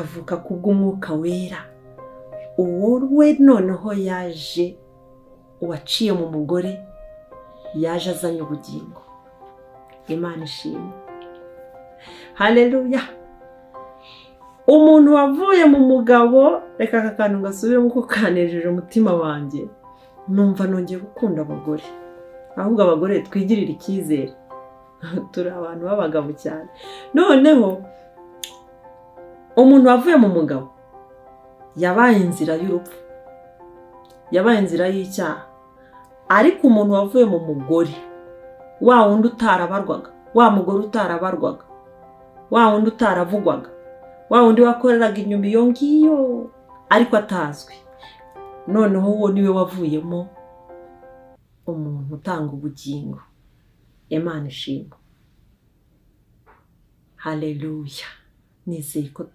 Akavuka kubw'Umwuka Wera. Uwo we noneho yaje, uwaciye mu mugore, yaje azanye ubugingo. Imana ishimwe, haleluya! Umuntu wavuye mu mugabo, reka aka kantu gasubiremo kuko kanejeje umutima wanjye, numva nongeye gukunda abagore. Ahubwo abagore twigirire icyizere, turi abantu b'abagabo cyane. Noneho umuntu wavuye mu mugabo yabaye inzira y'urupfu, yabaye inzira y'icyaha. Ariko umuntu wavuye mu mugore, wa wundi utarabarwaga, wa mugore utarabarwaga, wa wundi utaravugwaga, wa wundi wakoreraga inyuma iyo ngiyo ariko atazwi, noneho uwo niwe wavuyemo umuntu utanga ubugingo. Imana ishimwe, haleluya! Nizeye ko